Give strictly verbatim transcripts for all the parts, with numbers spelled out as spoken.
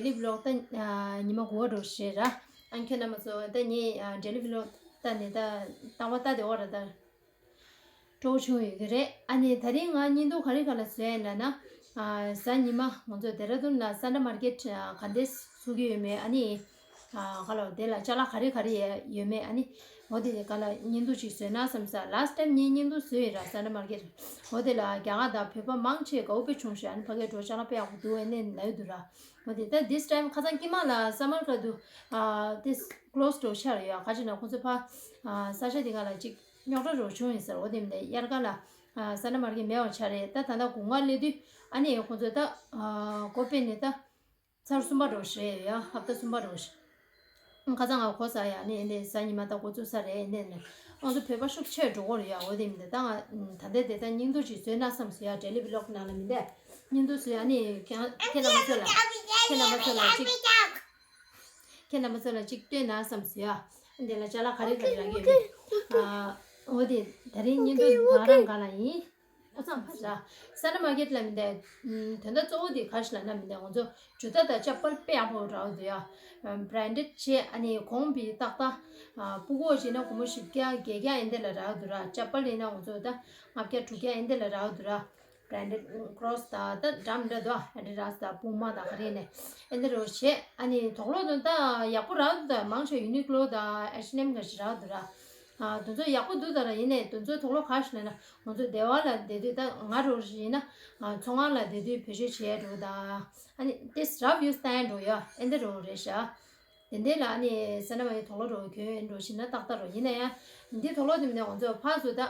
ཌེ་ལི་བི་ལོག་ད་ཉི་མ་དགུ་པ་འགྲོ་ཞེས་ར། ཨ་ཁྱོད་རྣམ་པ་ཚོ་ད་ངས་ཌེ་ལི་བི་ལོག་ད་ནས་ད་ལྟ་བ་ལྟ་དེ་འོ་ར་ད། སྤྲོ་བོ་བྱུང་ཡོད་ཀྱི་རེད། ཨ་ནི་ད་རིང་ང་བརྙན་ཐུང་ག་རེ་ག་ལ་བཟོས་ཡིན་ལབ་ན། ཨ་གཟའ་ཉི་མ་ང་ཚོ་ཌེ་ར་ཌུན་ལ་སན་ཌེ་མར་ཀེཊ་ཨ་ག་འདྲས་ཚུགས་ཀྱི་ཡོད་མེད། ཨ་ནི་ཨ་ག་ལ་དེ་ལ་ཅ་ལག་ག་རེ་ག་རེ་ཡོད་མེད། ཨ་ནི་འོ་དེ་ག་ལ་བརྙན་ཐུང་ཅིག་བཟོས་ན་བསམ་ས། ལ་སི་ཊི་ཊེམ་ངས་བརྙན་ཐུང་བཟོས་ཡོད་ར། སན་ཌེ་མར་ཀེཊ་འོ་དེ་ལ་རྒྱ་གར་དང་བོད་པ་མང་ཆེ་དགའ་པོ་དཔེ་བྱུང་ཤག་ཨ་ནི་ཕ་གིར་འགྲོ་ཅ་ལག་དཔེ་ཡག་པོ་འདུག་ཨེ་ནས་ལབ་ཡོད་འདུག་ར། འོ་དེ་ད་this time ཁ་སང་དཀྱིལ་མ་ལ་སམ་མར་ག་དུས་ཨ་དེ་ཀློ་སི་འགྲོ་ཤར་ཡོད། ག་ཅི་ན་ཁོང་ཚོ་ཕ་ཨ་ས་ཆ་དེ་ག་ལ་ཅིག་རྙོག་དྲ་རོ་བྱུང་ཡིན་ཟེར། འོ་དེ་མིན་དེ་དབྱར་ཁ་ལ་ཨ་སན་ཌེ་མར་ཀེཊ་མེད་པ་ཆགས་རེད། ད་ད་ལྟ་དགུན་ཁ་སླེབས་དུས་ཨ་ནི་ཁོང་ཚོ་ད་ཨ་སྒོ་ཕྱེ་ནས་ད་ཚར་གསུམ་པ་རོ་ཞེས་ཡ་ཧབ་ཏ་གསུམ་པ་རོ་ཞེས། ཁ་སང་ང་གོ་ས་ཡ་ནི་ཨེ་འདི་གཟའ་ཉི་མ་ད་འགོ་བཙུགས་ས་རེད། ཨེ་འདི་ནི་ང་ཚོ་བོད་པ་ཤུགས་ཆེ་འགྲོ་གི་རེད་ཡ། འོ་དེ་མིན་དེ་ད་ང་ད་ལྟ་དེ་ད་བརྙན་ཐུང་ཅིག་བཟོས་ན་བསམ་སོང་ཡ། ཌེ་ལི་བི་ལོག་ནང་ལ་མིན་དེ་བརྙན་ཐུང་བཟོས་ཡ་ནི་ཁྱེད་ཁྱེད་རྣམ་པ་ཚོ་ལ་ཁྱེད་རྣམ་པ་ཚོ་ལ་ཅིག་ཁྱེད་རྣམ་པ་ཚོ་ལ་ཅིག་སྟོན་ན་བསམ་སོང་ཡ། འདི་ལ་ཅ་ལག་ག་རེ་ག་རེ་རག་གི་ཡོད་མེད། ཨ་འོ་དེ་ད་རིང་བརྙན་ཐུང་ང་རང་ག་ལ་ཡིན། ཨོ་ཚང་ཕ་ཤ། སན་ཌེ་མར་ཀེཊ་ལ་མིན་དེ། དོན་དག་གཙོ་བོ་དེ་ག་ཞིག་ལབ་ན་མིན་དེ་ང་ཚོ་ཇུ་ཏ་དང་ཅ་པལ་དཔེ་ཡག་པོ་རག་འདུག་ཡ། བྷ་རན་ཌེཌ་བྱས་ཨ་ནི་གོང་བི་ཏག་ཏག་སྤུ་གུ་བྱས་ན་སྒོར་མོ་བཞི་བརྒྱ་བརྒྱད་བརྒྱ་ཨེ་འདི་ལ་རག་འདུག་ར། ཅ་པལ་ཡིན་ན་ང་ཚོ་ད་ལྔ་བརྒྱ་དྲུག་བརྒྱ་ཨེ་འདི་ལ་རག་འདུག་ར། བྷ་རན་ཌེཌ་ཀྲོག་སི་དང་ད་འདྲ་མི་འདྲ་འདུག་ཨ་ཌི་ཌ་སི་དང་པུ་མ་དང་ག་རེ་ནས་ཨེ་འདི་རུ་བྱས། ཨ་ནི་དུག་ལོག་དང་ད་ཡག་པོ་རག་འདུག་ད་མང་ཆེ་ཡུ་ནི་ཀློ་དང་ཨེཆ་ཨེན་ཨེམ་ག་ཞིག་རག་འདུག་ར། ཨ་དེ་ཚོ་ཡག་པོ་འདུག་ད་ར། ཡིན་ནའི་དེ་ཚོའི་དུག་ལོག་ག་ཞིག་ལབ་ན། ང་ཚོ་སྡེ་བ་ལ་བསྡད་དུས་ད་ང་རུ་ཡིན་ན་ཚོང་ཁང་ལ་བསྡད་དུས་བེད་སྤྱོད་བྱས་འགྲོ་དང་། ཨ་ནི་ཏིས་རབ་ཡུ་སི་བཏང་འགྲོ་ཡ་ཨེ་འདི་རུ་རེད་ཤག་དེ་འདྲ་ལ་ཨ་ནི་སན་ཌེ་མར་ཀེཊ་དུག་ལོག་འགྲོ་གྱོན་འགྲོ་ཤེས་ན་ཏག་ཏག་རུ། ཡིན་ན་ཡང་འདི་དུག་ལོག་དེ་མིན་ན་ང་ཚོ་ཕར་ཚུར་ད་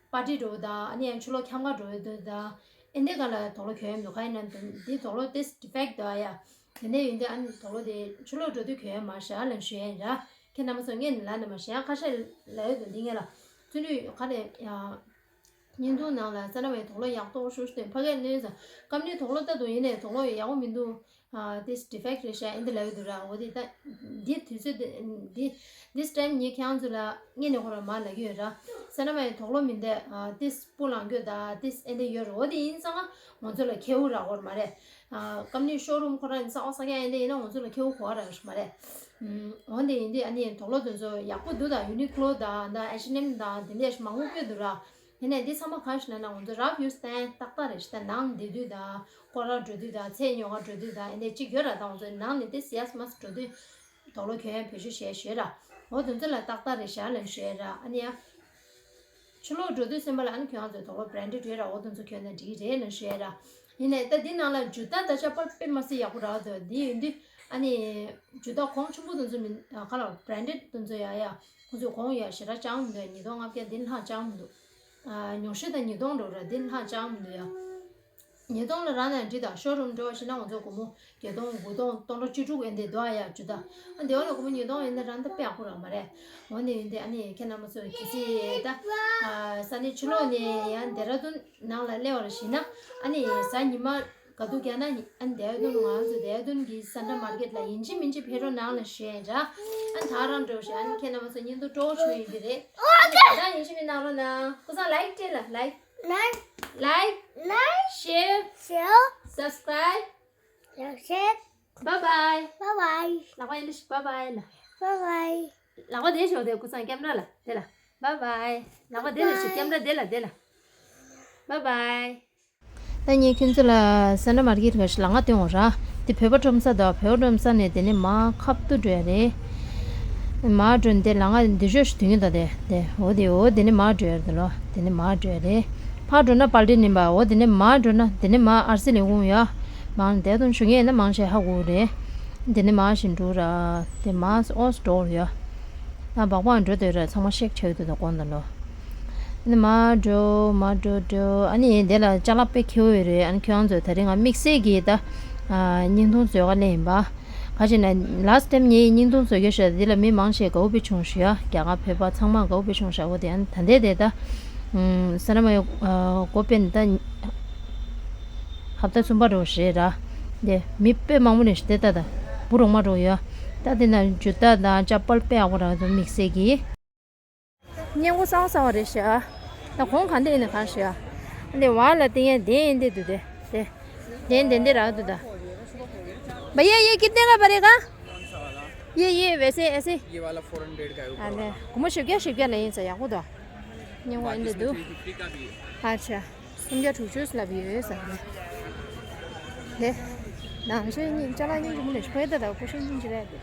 པར་ཊི་འགྲོ་དང་། ཨ་ནི་ཡང་ཕྱི་ལོགས་འཁྱམ་ག་འགྲོ་ཡ་འདུག་དང་། ཨེ་འདི་ག་ལ་དུག་ལོག་གྱོན་འདུག་ག་ཡིན་ན་འདི་དུག་ལོག་ཏིས་ཌི་ཕེག་འདུག་ཨ་ཡ། དེ་འདྲ་ཡིན་དུས་ཨ་ནི་དུག་ལོག་དེ་ཕྱི་ལོགས་འགྲོ་དུས་གྱོན་ཡ་མ་ཤག་ལབ་ཞུ་ཡ་ཡིན་ར། ཁྱེད་རྣམ་པ་ཚོ་ངས་ནི་ལབ་ནི་མ་ཤེས་ཡ། ཁ་ཤས་ལབ་ཡོད་འདུག་འདི་ངས་ལ་བརྩོན་འགྲུས་ག་རེ་ཡ། བརྙན་ཐུང་ནང་ལ་སན་ཌེ་མར་ཀེཊ་དུག་ལོག་ཡག་ཏོག་ཤོས་སྟོན་ཕ་གིར་གནོན་ཙང་ཀམ་ནི་དུག་ལོག་ལྟ་འདུག་ཡིན་ནའི་དུག་ལོག་ཡག་པོ་མི་འདུག་ཨ་ཏིས་ཌི་ཕེག་རེད་ཤག་ཨེ་འདི་ལབ་ཡོད་འདུག་ར། འོ་དེ་ད་འདི་དུས་ཚོད་འདི་འདི་ཏིས་ཊེམ་ངས་ཁྱེད་རང་ཚོ་ལ་སྔོན་ནས་ཁོ་རང་མར་ལབ་ཀྱི་ཡོད་ར། སན་ཌེ་མར་ཀེཊ་དུག་ལོག་མིན་དེ་ཨ་ཏིས་སྤུ་ལངས་རྒྱུ་དང་ཏིས་ཨེ་འདི་ཡོད་ར། འོ་དེ་ཡིན་ཙང་ང་ཚོ་ལ་ཁེ་པོ་རག་གི་ཡོད་མ་རེད། ཨ་ཀམ་ནི་ཤོ་རུམ་ཁོ་རང་ཡིན་ཙང་ཨོ་ས་ཀྱང་ཨེ་འདི་ཡིན་ན་ང་ཚོ་ལ་ཁེ་པོ་གོ་བ་རག་གི་མ་རེད། ཨམ་འོ་འདི་ཡིན་དུས་ཨ་ནི་དུག་ལོག་དེ་ཚོ་ཡག་པོ་འདུག་ད་ཡུ་ནི་ཀློ་དང་ད་ཨེཆ་ཨེན་ཨེམ་དང་དེ་འདྲས་མང་པོ་བཀོད་འདུག་ར། ཡིན་ནའི་འདི་ཚང་མ་གང་ཞིག་ལབ་ན་ང་ཚོ་རབ་ཡུ་སི་བཏང་ཏག་ཏག་རེད་ཤག་ད་ནང་བསྡད་དུས་དང་སྐོར་ར་འགྲོ་དུས་དང་ཚལ་ཉོ་ག་འགྲོ་དུས་དང་ཨེ་འདྲས་གཅིག་ཡོད་ར། ད་ང་ཚོ་ནང་ནས་ཏིས་ཡས་མས་འགྲོ་དུས་དུག་ལོག་གྱོན་ཡ་བེད་སྤྱོད་བྱས་ཞོར་ར། འོ་དེ་ཚོ་ལ་ཏག་ཏག་རེད་ཤག་ལབ་ཞུ་ཡ་ར། ཨ་ནི་ཡ། ཕྱི་ལོགས་འགྲོ་དུས་སེམས་པ་ལ་ཨ་ནི་ཁྱོད་རང་ཚོའི་དུག་ལོག་བྷ་རན་ཌེཌ་ཡོད་ར། འོ་དེ་ཚོ་གྱོན་ན་འགྲིག་རེད་ལབ་ཞུ་ཡ་ར། ཡིན་ནའི་ད་འདི་ནང་ལ་ཇུ་ཏ་དང་ཅ་པལ་དཔེ་མ་སྲིད་ཡག་པོ་རག་འདུག་འདི་ཡིན་དུས་ཨ་ནི་ཇུ་ཏ་གོང་ཆེན་པོ་དེ་ཚོ་མིན་ག་ལ་བྷ་རན་ཌེཌ་དེ་ཚོ་ཡ་ཡ། ཁོ་ཚོས་གོང་ཡ་ཞེ་དྲག་རྐྱང་མི་འདུག་ཉིས་སྟོང་ལྔ་བརྒྱ་འདི་ལྷག་རྐྱང་མི་འདུག་ཨ་ཉུང་ཤོས་ད་ཉིས་སྟོང་འགྲོ་ར། འདི་ལྷག་རྐྱང་མི་འདུག་ཡ། ཉིས་སྟོང་ལ་རག་ན་འགྲིག་ད། ཤོ་རུམ་འགྲོ་ཤེས་ན་ང་ཚོ་སྒོར་མོ་བརྒྱད་སྟོང་དགུ་སྟོང་སྟོང་ཕྲག་བཅུ་དྲུག་ཨེ་འདི་འདུག་ཨ་ཡ་ཇུ་ཏ། ཨ་འདི་བ་ལ་སྒོར་མོ་ཉིས་སྟོང་ཨེ་འདི་རག་ན་ད་དཔེ་ཡག་པོ་རག་མ་རེད། འོ་ནི་ཡིན་དེ་ཨ་ནི་ཁྱེད་རྣམ་པ་ཚོ་གལ་སྲིད་ད་ཨ་ས་གནས་ཕྱི་ལོགས་ནས་ཡང་ཌེ་ར་ཌུན་ནང་ལ་སླེབས་པ་རེད་ཤེས་ན་ཨ་ནི་གཟའ་ཉི་མ་ག་དུས་རྒྱག་ན་ཨ་ནི་ཌེ་ར་ཌུན་ང་ཚོ་ཌེ་ར་ཌུན་གྱི་སན་ཌེ་མར་ཀེཊ་ལ་ཡིན་གཅིག་མིན་གཅིག་ཕེབས་རོགས་གནང་ལབ་ཞུ་ཡ་ཡིན་ར། ཨ་ནི་ད་རང་འགྲོ་ཞེས་ཨ་ནི་ཁྱེད་རྣམ་པ་ཚོ་བརྙན་ཐུང་སྤྲོ་བོ་བྱུང་ཡོད་ཀྱི་རེད། ཨ་ནི་ད་ཡིན་གཅིག་མིན་གནང་རོགས་གནང་། ཀུན་བཟང་ལའིཀ་སྤྲད་ལ་ལའིཀ Like, like, share, share, subscribe, subscribe. Bye bye. Bye bye. ལག་པ་ཡིན་ཞིག bye bye ལ། Bye bye. ལག་པ་དེ་ཞོག་དེ་ཀུན་བཟང་ཀེམ་ར་ལ་དེ་ལ། Bye bye. ལག་པ་དེ་ལ་ཞིག་ཀེམ་ར་དེ་ལ་དེ་ལ། Bye bye. ད་ངས་ཁྱོད་ཚོ་ལ་སན་ཌེ་མར་ཀེཊ་ག་ཞིག་ལ་ང་སྟོན་འོང་ར། དེ་བོད་པ་ཁྲོམ་ས་དང་བོད་པ་ཁྲོམ་ས་ནས་དེ་ནས་མར་ཁ་བཏུད་འགྲོ་ཡ་རེད། མར་འགྲོ་ནས་དེ་ལ་ང་འདི་ཤོག་ཞིག་དུས་ཡུན་དང་དེ་དེ་འོ་དེ་འོ་དེ་ནས་མར་འགྲོ་ཡ་རེད་ལོ། དེ་ནས་མར་འགྲོ་ཡ་རེད། ཕར་འགྲོ་ན་པལ་ཏི་ནིན་པ། འོ་དེ་ནས་མར་འགྲོ་ན་དེ་ནས་མར་ཨར་སི་ལས་ཁུངས་ཡ། མང་དེ་དུ་ཞུ་ངེས་ན་མང་ཆེ་ཧ་གོ་རེད། དེ་ནས་མར་ཞིག་འགྲོ་ར། དེ་མར་ཨོ་སི་འགྲོ་ཡ། ད་སྦག་སྦག་འགྲོ་འདོད་ར་ཚང་མ་ཤེག་ཆགས་འདུག་ད་དགོང་དག་ལོ། ཨ་ནི་མར་འགྲོ་མར་འགྲོ་འགྲོ་ཨ་ནི་དེ་ལ་ཅ་ལག་དཔེ་ཁེ་པོ་ཡོད་རེད། ཨ་ནི་ཁྱོད་རང་ཚོ་ད་རིང་ང་དམིགས་བསལ་གྱིས་ད་ཨ་བརྙན་ཐུང་བཟོ་ག་སླེབས་ཡིན་པ། ག་ཅི་ན་ལ་སི་ཊི་ཊེམ་ངས་བརྙན་ཐུང་བཟོ་གི་ཤག་འདི་ལ་མི་མང་ཆེ་དགའ་པོ་དཔེ་བྱུང་ཤག་ཡ། རྒྱ་གར་བོད་པ་ཚང་མ་དགའ་པོ་དཔེ་བྱུང་ཤག་འོ་དེ་ཨ་ནི་ད་ལྟའི་དེ་ད་ཨུམ་ས་ན་མ་ཡོ་ཨ་གོ་པེ་ནི་ད་ཧབ་ཏ་གསུམ་པ་རེད་ཤག་ར། དེ་མི་དཔེ་མང་པོ་ནི་ཤག་དེ་ད་ད་བུ་རོང་མ་རོ་ཡ། ད་དེ་ན་ཇུ་ཏ་དང་ཅ་པལ་དཔེ་ཡག་པོ་རག་འདུག་དམིགས་བསལ་གྱིས། སྙན་གོ་གསང་གསང་བ་རེད་ཤག་ད་གོང་ག་འདྲ་ཡིན་ན་གང་ཤག་འདི་བར་ལ་བསྟན་ཡ་དེ་ཡིན་དེ་འདུག་དེ་དེ་དེ་འདི་འདི་རག་འདུག་ད། भैया, ये कितने का पड़ेगा? ये, ये वैसे ऐसे? ये वाला फोर हंड्रेड का है, ऊपर वाला। हाँ, ले। घूमो, शिव क्या, शिव क्या नहीं चाहिए, वो दो। ये वो इसमें अंडे दो। थ्री फिफ्टी का भी है। अच्छा। སུམ་བརྒྱ་དྲུག་ཅུ་ལབ་ཡོད་ཟེར་ནས། དེ། ནང་ཆོས་སྙིང་ཅ་ལག་སྙིང་རྗེ་མོ་ལས་ཤོད་ད་ད་ཀུ་ཤུ་སྙིང་རྗེ་རེད་དེ།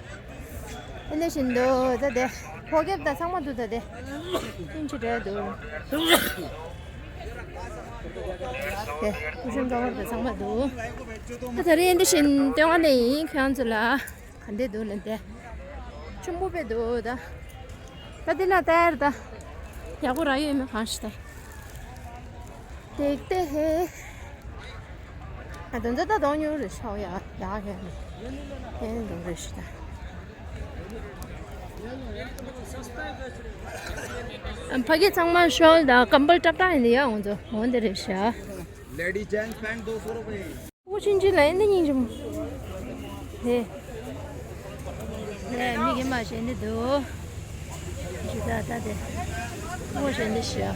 ཨེ་འདི་བཞིན་དུ་ད་དེ། ཕོ་རྒྱབ་ད་ཚང་མ་འདུག་ད་དེ། སྙིང་རྗེ་རེད་འདུག་དེ། ཀུ་ཤུ་ཀ་བར་ད་ཚང་མ་འདུག་ད་ད་རེས་ཨེ་འདི་བཞིན་ལྟེ་བ་ནས་ཡིན་ཁྱོད་ཚོ་ལ། ག་འདྲས་འདུག་ལབ་དེ། ཆུང་པོ་དཔེ་འདུག་ད། ད་འདི་ན་ལྟ་ཡར་ད། ཡག་པོ་རག་ཡོད་མེད་གང་ཤེས་ད། དེག་ཏེ་ཧེ། ཨ་དོན་དུ་ད་གཏོང་མྱོང་རེད་ཤག་ཡ་ཡག་ཡོད་མེད། ཧེ་འདུག་རེད་ཤག་ད། ཨ་ཕ་གི་ཚང་མ་ཤོལ་དང་ཀམ་པལ་ཏག་ཏག་ཡིན་ཡ་ང་ཚོ་འོན་ཏེ་རེད་ཤག Ladies gents pant दो सौ रुपए। ཨོ་ཕྱིན་ཆད་ལ་ཨེ་འདི་སྙིང་རྗེ་མོ། ཧེ། ཧེ་མི་གི་མ་ཞེ་འདི་འདུག་ཇི་ད་ད་དེ། ཨོ་ཞེ་འདི་ཤི་ཨ།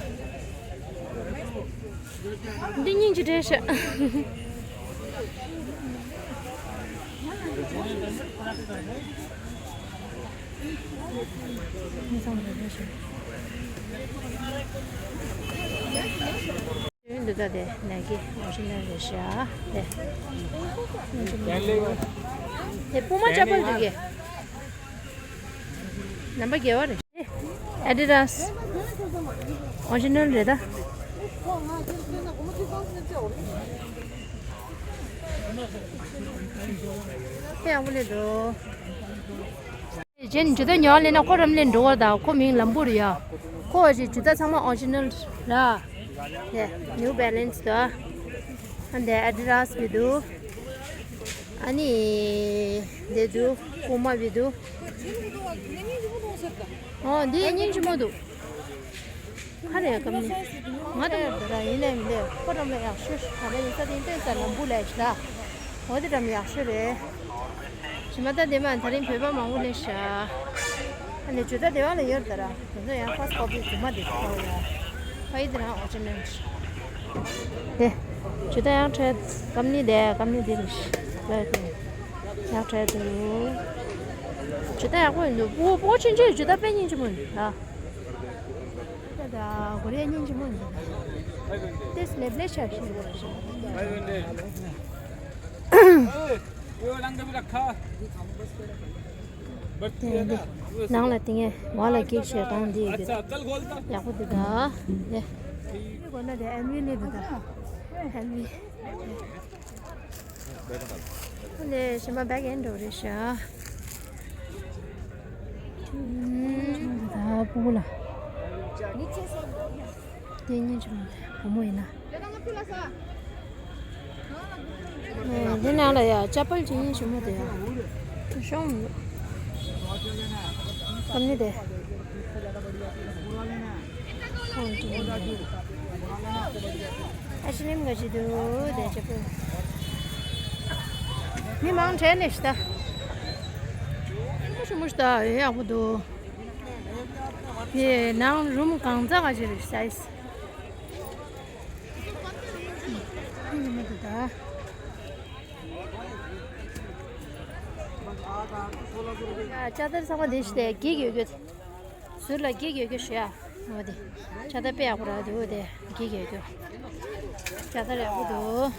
འདི་སྙིང་རྗེ་བྲལ་ཤག་མི་ཚང་མ་བྲལ་ཤག་འདི་ལྟ་དེ་ནས་ཀྱི་ཨོ་ཤི་ནལ་རེད་ཤག་དེ། དེ་པུ་མ་ཅ་པལ་འདུག་གི། ནམ་པ་བརྒྱད་པ་རེད། ཨེ་ཌི་ཌཱས། ཨོ་ཤི་ནལ་རེད་ད། དེ་ཡག་པོ་ལས་འགྲོ། རྗེས་ཇུ་ད་ཉོ་ལེན་ན་ཁོ་རམ་ལེན་འགྲོ་བ་དང་ཁོ་མིང་ལམ་བུ་རེད་ཡ། ཁོ་ཨ་ཅེ་ཇུ་ད་ཚང་མ་ཨོ་ཇི་ནལ་ར། དེ་ནིའུ་བེ་ལན་སི་དང་། ཨ་འདི་ཨེ་ཌི་ཌཱས་བི་འདུག་ཨ་ནི། འདི་འདུག་པུ་མ་བི་འདུག་ཨོ་འདི་སྙིང་རྗེ་མོ་འདུག་ཧ་རེ་ཀམ་ནི། ང་དང་། ང་དང་། ཡིན་ནའི་མི་འདུག་ཁོ་རམ་ལ་ཡག་ཤོས་ད་ལྟ་ཡིན་ས་དེ་ཡིན་ཏོན་ས་ལམ་བུ་ལས་ཤི་ད། འོ་དེ་རམ་ཡག་ཤོས་རེད། ཞི་མ་ད་དེ་མ་ད་རིང་བོད་པ་མང་པོ་ལས་ཤ། ཨ་ནི་ཇོ་ད་དེ་བ་ལ་ཡོད་ད་ར། དེ་ཚོ་ཡང་ཕ་སི་ཀོ་པི་རྫུན་མ་དེ་ཚོ་ཡ། ཕ་ཡི་དེ་རང་ཨོ་ཅི་ནན་ཤི། དེ། ཇོ་ད་ཡང་ཁྲལ་ཀམ་ནི་དེ་ཀམ་ནི་དེ་རེད་ཤི། ཡང་ཁྲལ་དུ། ཇོ་ད་ཡག་པོ་ཡིན་འདུག་པོ་པོ་ཆུན་ཆུན་ཇོ་ད་དཔེ་སྙིང་རྗེ་མོ་ཡིན་ད། ད་ད་གོ་རེ་སྙིང་རྗེ་མོ་འདི། དེ་སླེབས་ལེ་ཆགས་ཤིང་། དེ་འདི་ནང་ལ་དེ་ངས་མ་ལ་སྐད་ཆ་དང་འདི་ཡོད། ཡག་པོ་འདུག་ད། དེ་གོ་ན་དེ་ཨན་ཝི་ལེ་འདུག་ད། ཨན་ཝི། ནས་ཞིམ་པ་བེག་ཨེན་འགྲོ་རེད་ཤག་ད་སྤུ་གུ་ལ། དེ་གཉིས་ཀྱི་བུ་མོ་ཡིན་ན། ཨེ་འདི་ནང་ལ་ཡ་ཅ་པལ་གྱི་གཉིས་ཞིམ་པོ་དེ་ཡ། ཤོང་མི་འདུག་ཀམ་ནི་དེ། ཨ་ཤི་ལིམ་ག་ཅི་འདུག་དེ་ཅི་པོ། མི་མང་དྲན་ནས་ཤི་ད། ཤི་མུ་ཤི་མུ་ཤི་ད་ཡག་པོ་འདུག་དེ་ནང་རུམ་གང་ཙག་ག་ཅི་རེད་སའི་སི། ཤི་མུ་འདུག་ད། ཅ་དར་ཚང་མ་དེ་ཤི་དེ་གི་གི་གི། ཟུར་ལ་འགྱིག་ཡོད་རྒྱུ་ཞུ་ཡ། འོ་དེ། ཇ་ད་དཔེ་ཡག་པོ་རག་འདུག་དེ་འགྱིག་ཡོད་རྒྱུ། ཇ་ད་ཡག་པོ་འདུག་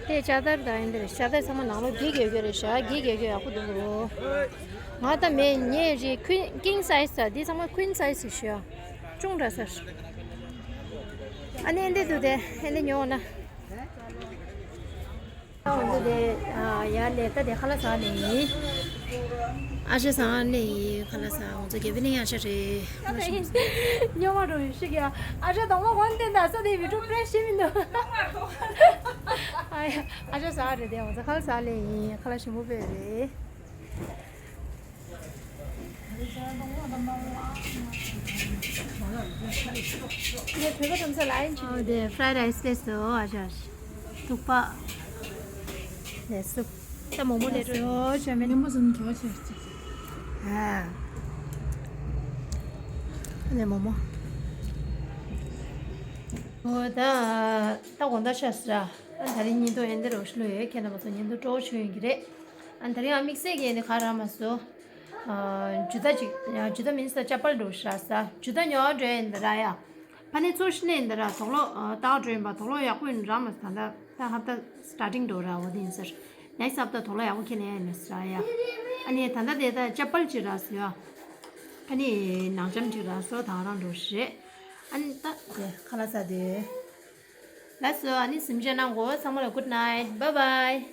དེ་ཇ་ད་དང་ཡིན་དེ་རེད། ཇ་ད་ཚང་མ་ནང་ལོགས་འགྱིག་ཡོད་རྒྱུ་རེད་ཤག་འགྱིག་ཡོད་རྒྱུ་ཡག་པོ་འདུག་ང་ད་མེད་ངས་རེད་ཀུན་ཀིང་སའི་ཛི་ད་འདི་ཚང་མ་ཀུན་སའི་ཛི་ཞུ་ཡ། ཅུང་འདྲ་སར། ཨ་ནི་འདི་འདུག་དེ་ཨ་ནི་ཉོ་ན། ང་ཚོ་དེ་ཡར་ལས་ཀ་དེ་ཁ་ལག་ཟ་ནས་ཡིན། ཨ་ཞེ་ཟ་ནས་ཡིན་ཁ་ལག་ཟ། ང་ཚོ་དགེ་འཕེལ་གླིང་ཨ་ཞེ་རེད། སྨྱོ་མ་འགྲོ་བའི་ཤི་གི་ཨ་ཞེ་དང་པོ་གོན་བསྟན་ད་ས་དེ་བི་ཀྲུ་པྲེ་ཤི་མི་འདུག་ཨ་ཡ་ཨ་ཞེ་ཟ་རེད་དེ་ང་ཚོ་ཁ་ལག་ཟ་ནས་ཡིན། ཁ་ལག་ཞིམ་པོ་དཔེ་རེད། ངས་བོད་པ་ཁྲོམ་ས་ལ་ཡིན་ཅི། ཨ་དེ་ཕ་རའེ་རའེ་སི་དེ་སོ་ཨ་ཅག་ཐུག་པ། ནས་སུབ། ད་མོག་མོག་ལས་འགྲོ་ཆ་མེད། ཉམས་པོ་ཟིན་གྱོ་ཆེ་ཅིག་ཅིག་ཨ། ནས་མོག་མོག་འོ་ད་ད་དགོང་དག་ཤ་ཟ། ཨ་ད་རིང་བརྙན་ཐུང་ཨེ་འདི་རུ་ཤི་ལོས་ཡོད། ཁྱེད་རྣམ་པ་ཚོ་བརྙན་ཐུང་སྤྲོ་བོ་བྱུང་ཡོད་ཀྱི་རེད། ཨ་ད་རིང་ཨ་དམིགས་བསལ་གྱི་ཨེ་འདི་ག་རག་མ་སོང་། ཨ་ཇུ་ཏ་ཅིག་ཨ་ཇུ་ཏ་མིན་ས་ཅ་པལ་འགྲོ་ཤ་ས་ཇུ་ཏ་ཉོ་འགྲོ་ཡིན་འདི་ར་ཡ། ཕ་ནི་ཚོ་ཤི་ནས་འདི་ར་དོག་ལོ་ཨ་ཏག་འགྲོ་ཡིན་པ་དོག་ལོ་ཡག་པོ་ཡིན་ར་མ་ས་ད་ད་ཧབ་ད་སི་ཊར་ཊིང་འགྲོ་ར་འོ་དེ་ཡིན་ཟེར། ནེག་སི་ཊི་ཧབ་ད་དོག་ལོ་ཡག་པོ་ཁྱེད་ནས་ཡིན་ཟེར་ཡ། ཨ་ནི་ད་ད་དེ་ད་ཅ་པལ་ཅིག་ར་སོ་ཡ། ཨ་ནི་ནང་འཇམ་ཅིག་ར་སོ་ད་རང་འགྲོ་ཤི་རེད། ཨ་ནི་ད་དེ་ཁ་ལག་ཟ་དེ། ལགས་སོ། ཨ་ནི་གཟིམ་འཇགས་གནང་གོ་ཚང་མ་ལ་good night, bye bye.